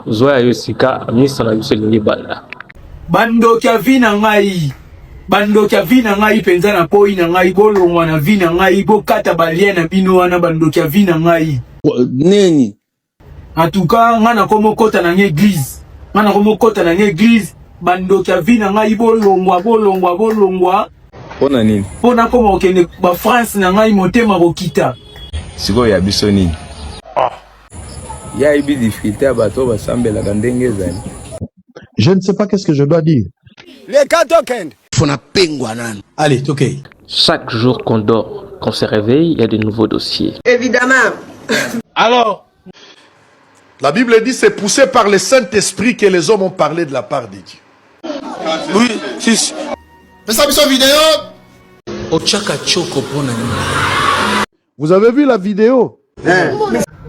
Zwa ya yo esika misa na biso elingi ebanda. Bandoki ya vie na ngai, bandoki ya vie na ngai mpenza na poi na ngai, bolongwa na vie na ngai, bokata ba lien na bino wana, bandoki ya vie na ngai. Nini? En tout cas, ngai nakomi okota na ngai église, ngai nakomi okota na ngai église, bandoki ya vie na ngai bolongwa, bolongwa, bolongwa. Mpo na nini? Mpo nakoma kokende ba France na ngai motema kokita. Sikoyo ya biso nini? Ah. Ye ayebi difficulté ya bato oyo basambelaka ndenge ezali. Je ne sais pas qu'est-ce que je dois dire. Leka tokende. Faut na pengwa nanu. Allez, tokei. Chaque jour qu'on dort, qu'on se réveille, il y a de nouveaux dossiers. Évidemment. Alors, La Bible dit c'est poussé par le Saint-Esprit que les hommes ont parlé de la part de Dieu. Oui, si. Pesa biso video. Otiaka tshoko pona nini? Vous avez vu la vidéo?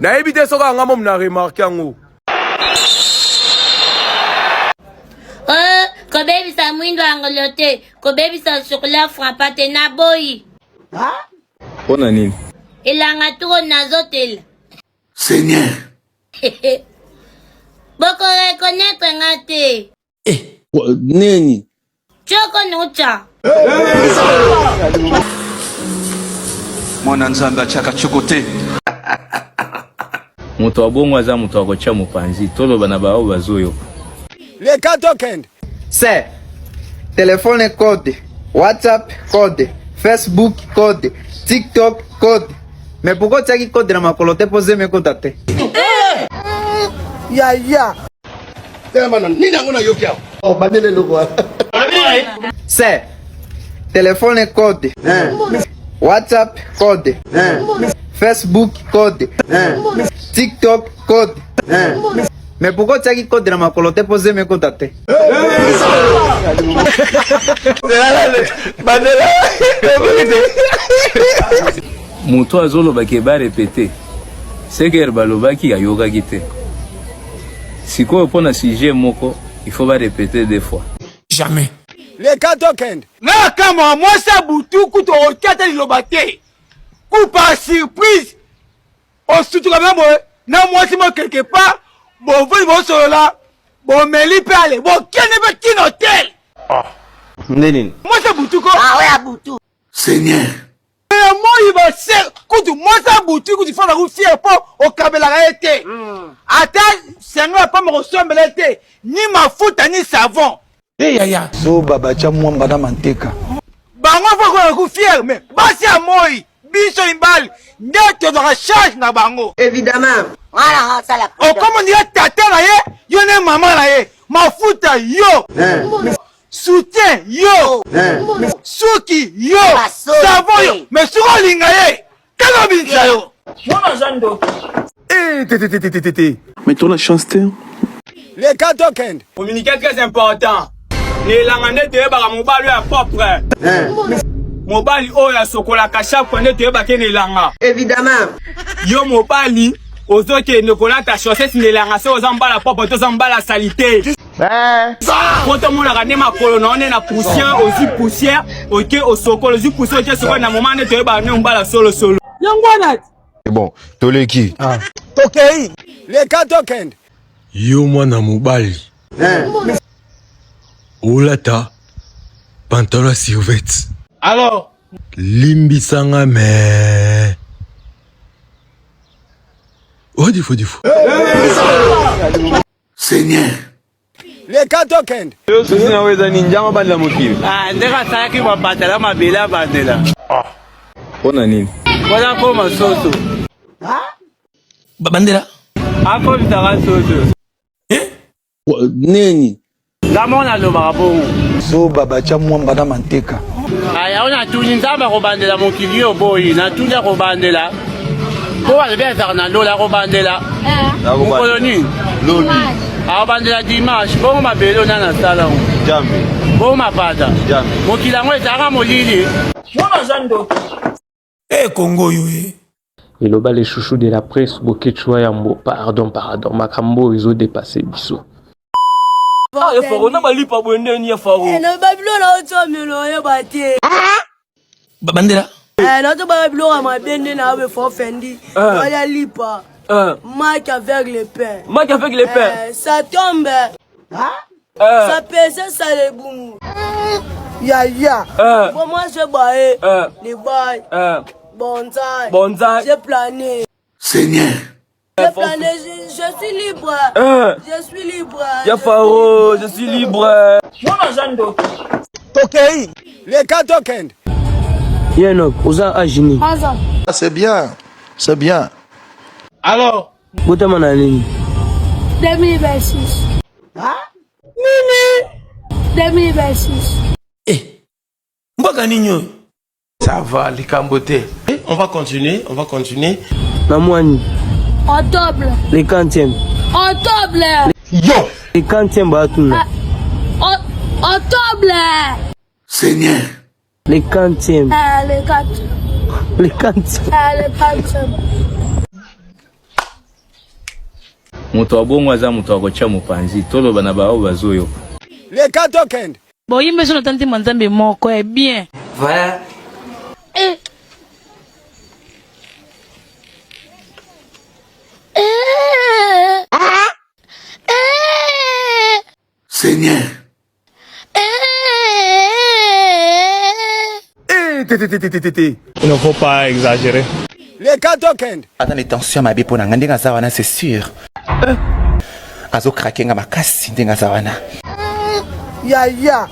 Nayebi te soki anga momu na remarque yango. Oh, kobebisa mwindo ya ngolo te, kobebisa chocolat frappa te, naboyi. Mpo na nini? Elanga turo nazotela. Seigneur. Boko reconnaître nga te. Eh, nini? Choko nucha. Mwana Nzambe atiaka choko te. Moto ya bongo aza moto akotya mopanzi, toloba na baoyo bazoyoka. Leka tokende. Se telefone code, WhatsApp code, Facebook code, TikTok code. Mais pourquoi otiaki code na makolo te mpo zemi ekota te? Yaya. Telema na nini yango nayoki awa? Oh, bandela eloko wana. Se telefone code, WhatsApp code, Facebook code, TikTok code. Mais pourquoi otiaki code na makolo te mpo zemi ekota te? Moto azoloba ke ba repete seker balobaki ayokaki te sikoyo mpo na sujet moko il faut ba repete deux fois. Jamais. Leka tokende. Nga kamwa mwasi ya butu kutu okoki ata liloba te. Coup par surprise osutuka mpe boye na mwasi mo quelque part bovandi bosolola bomeli mpe ale bokende mpe kino hotel. Ah. Nde nini? Mwasi ya butu ko. Ah ouais ya butu. Seigneur. Ya moi base kutu mwasi ya butu kutu fana ku fier mpo okabelaka ye te. Ata sengo ya pamba kosombela ye te ni mafuta ni savon. Hey yaya. Zoba batia mwamba na manteka. Bango faut ko ku fier mais basi ya moi biso mibali nde tozwaka charge na bango. Évidemment. Wana osala. Okoma ndira tata na ye yo nde mama na ye mafuta yo. Soutien yo. Suki yo. Savon yo. Mais soki olinga ye kaka obimisa yo. Mwana aza ndoki. Eh, te te te te te te. Mais toi la chance te. Leka tokende. Communiquer très important. Na elanga nde toyebaka mobali oyo ya propre. Mobali oyo asokolaka chaque fois nde toyebaka ye na elanga. Évidemment. Yo mobali ozokende kolata chaussette na elanga soki oza mobali ya propre to oza mobali ya salite. Po tomonaka nde makolo na yo nde na poussière, ozwi poussière oke osokoli, ozwi poussière oke osokoli na moment nde toyebaka nde mobali ya solosolo. Yango wana. Bon, toleki. Ah. Tokei. Leka tokende. Yo mwana mobali. Olata pantalon ya survêt. Alors, limbisa nga mais Oh, difo difo. Seigneur. Leka tokende. Yo susi na yo eza nini? Njama bandela mokili. Ah, ndenge asalaki mapata na mabele abandela. Ah. Mpo na nini? Wana akoma soso. Babandela. Akomisaka soso. Eh? Nini? Nga moko nalobaka bongo. Zoba batia mwamba na manteka. Ah, yango natuni Nzambe akobandela mokili yo boyi natuni akobandela mpo balobi azalaka na lola akobandela mokolo nini lobi akobandela dimanche bongo mabele oyo nani asala yango bongo mapata mokili yango ezalaka molili mwana aza ndoki Eh Congo yo eh. Eloba le chouchou de la presse Boketshu wa yambo pardon pardon makambo oyo ezo depasser biso. Ah, ya faro na balipa boye nde ni ya faro. Eh, na babilo na otomelo oyeba te. Bandela. Eh, na to ba biloko ya mabe nde na be fo fendi. Wala lipa. Mike avec le pain. Mike avec le pain. Ça tombe. Euh. Ça pèse, ça le boum. Yaya. Bon, moi, je baille. Les bails. Bonsaï. Bonsaï. J'ai plané. Seigneur. J'ai plané, je suis libre. Je suis libre. Ya Faro, je suis libre. Mwana aza ndoki. Tokei. Les cas tokende. Yenok, oza age nini? C'est bien. C'est bien. Alors, Botama na nini? 2026. Nini? 2026. Eh, mboka nini oyo? Ça va, likambo te. On va continuer, on va continuer. Na mwani. Octobre. Le quantième. Octobre. Yo. Le quantième batuna. Octobre. Seigneur. Le quantième. Le 4. Le quantième. Le 4. Moto ya bongo aza moto akotya mopanzi toloba na baoyo bazoyoka. Les cas tokende. Boyimba biso na tanti nzambe moko eh bien. Voilà. Eh. Eh. Eh. Seigneur. Eh. Eh, te, te, te, te, te, te. Il ne faut pas exagérer. Les cas tokende. Aza na tension mabe mpo na nga ndenge aza wana c'est sûr. Azokrake nga makasi ndenge aza wana. Yaya.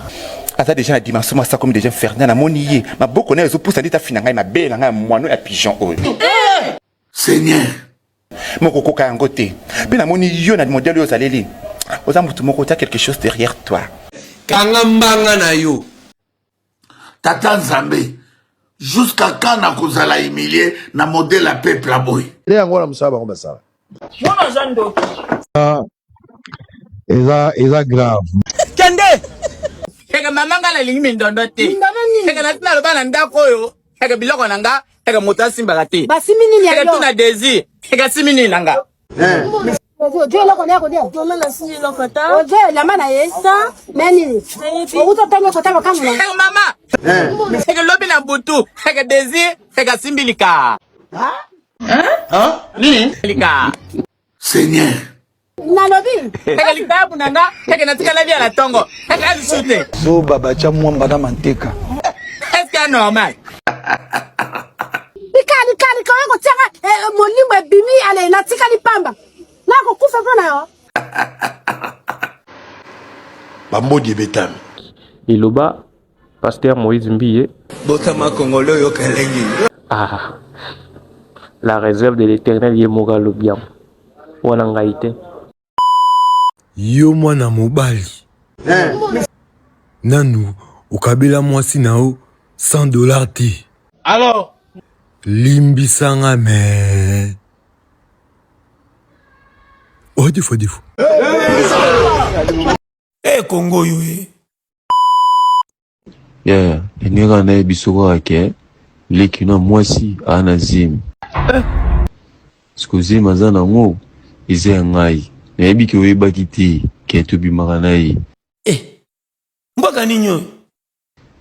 Aza déjà na dimension moko akomi déjà infernal namoni ye maboko na ye ezopusa nde tafina ngai mabele na ngai ya mwano ya pigeon oyo. Seigneur. Moko koka yango te. Mpe namoni yo na modèle oyo ozaleli. Oza motu moko otia quelque chose derrière toi. Kanga mbanga na yo. Tata Nzambe, jusqu'à quand nakozala humilie na modèle ya peuple ya boye? Nde yango wana mosala bango basala. Mwana aza ndoki. Eza eza grave. Kende. Eke mama nga nalingi mindondo te. Eke nati naloba na ndako oyo. Eke biloko na nga. Eke moto asimbaka te. Basimbi nini ya Eke yo? tuna désir. Eke asimbi nini na nga. Ojo eloko na ye kolia. Mama nasimbi eloko ta. Ojo elamba na ye. Ta. Me nini? Okuta ntango ekota makambo na. Eke mama. Eke lobi na butu. Eke désir. Eke asimbi lika. Nini? Lika. Seigneur. Nalobi. Eke likayabu na nga. Eke natikala lia na tongo. Eke azisu te. Zoba batya mwamba na manteka. Est-ce que normal? Lika lika lika oyo kotiaka molimo ebimi ale natikali pamba. Nakokufa mpo na yo. Bambodi ebetami. Eloba Pasteur Moïse Mbiye. Botama Congolais oyoka elengi. Ah, la réserve de l'éternel ye moko alobi yango wana ngai te. Yo mwana mobali nanu okabela mwasi na yo 100 dollars te. Alors, Limbisa nga mais oh des fois des fois. Eh Congo oyo eh. Yaya, ndenge kaka nayebi biso kaka ke leki na mwasi aa na zemi. Siko zemi aza nango eza ya ngai. Nayebi ke oyebaki te ke tobimaka na ye. Eh, mboka nini oyo?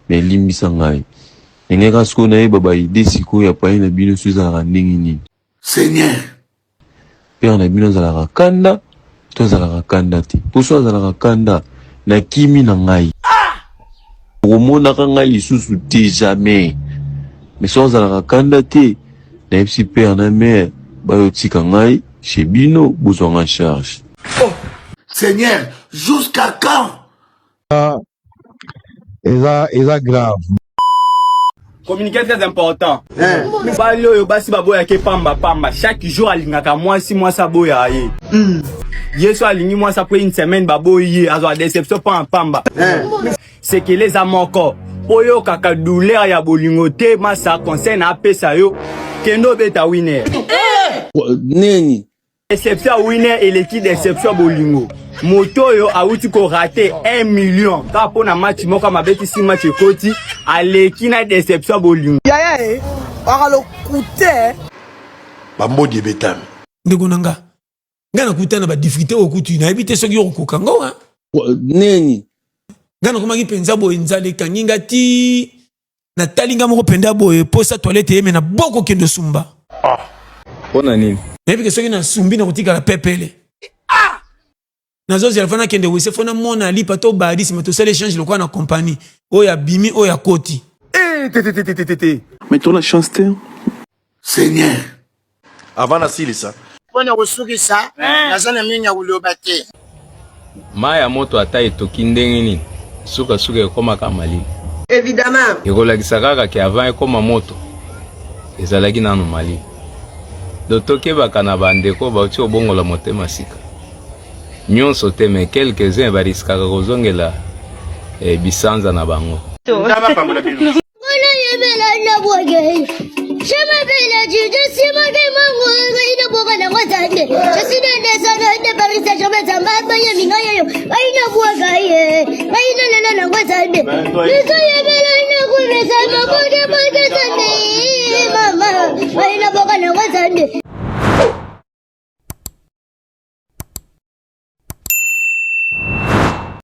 Mais limbisa ngai. Ndenge kaka sikoyo nayeba ba idee sikoyo ya paye na bino so ezalaka ndenge nini. Seigneur. Père na bino azalaka kanda to azalaka kanda te? Po so azalaka kanda nakimi na ngai. Okomonaka ngai lisusu te jamais. Mais so azalaka kanda te, nayebisi père na mère bayo tika ngai chez bino bozwa ngai charge. Seigneur, jusqu'à quand? Eza eza grave. Communiquer très important. Mobali oyo basi baboyaki pamba pamba. Chaque jour alingaka mwasi, mwasi aboyaka ye. Ye so alingi mwasi après une semaine baboyi ye, azwa déception pamba pamba. Sekele eza moko. Oyokaka douleur ya bolingo te, masa conseil na apesa yo. Kende obeta winner. Nini? Deception ya winner eleki deception ya bolingo. Moto oyo awuti ko rater 1 million kaka mpo na match moko mabetisi match ekoti aleki na deception ya bolingo. Yaya e, wakalokute. Bambodi ebetami. Ndeko na nga, nga nakuta na ba difficulté oyo kutu nayebi te soki okokoka ngo hein. Nini? Nga nakomaki mpenza boye nzala ekangi nga ti natali nga moko mpenza boye posa toilette eyeme na boko kende osumba. Pona nini? Nayebi ke soki nasumbi nakotikala pepele. Ah! Nazozela fo nakende wese fo namona lipa to badi nsima tosala echange lokola na compagnie oyo abimi oyo akoti. Eh, te te te te te te. Mais tola chance te. Seigneur. Avant nasilisa. Mpo na kosukisa, naza na mingi ya koloba te. Mai ya moto ata etoki ndenge nini, sukasuka ekomaka malili. Evidemment. Ekolakisa kaka ke avant ekoma moto, ezalaki nanu malili. Donc tokebaka na ba ndeko bauti kobongola motema sika. Nyonso te mais quelques uns bariskaka kozongela eh, bisanza na bango. Nzambe apambola bino.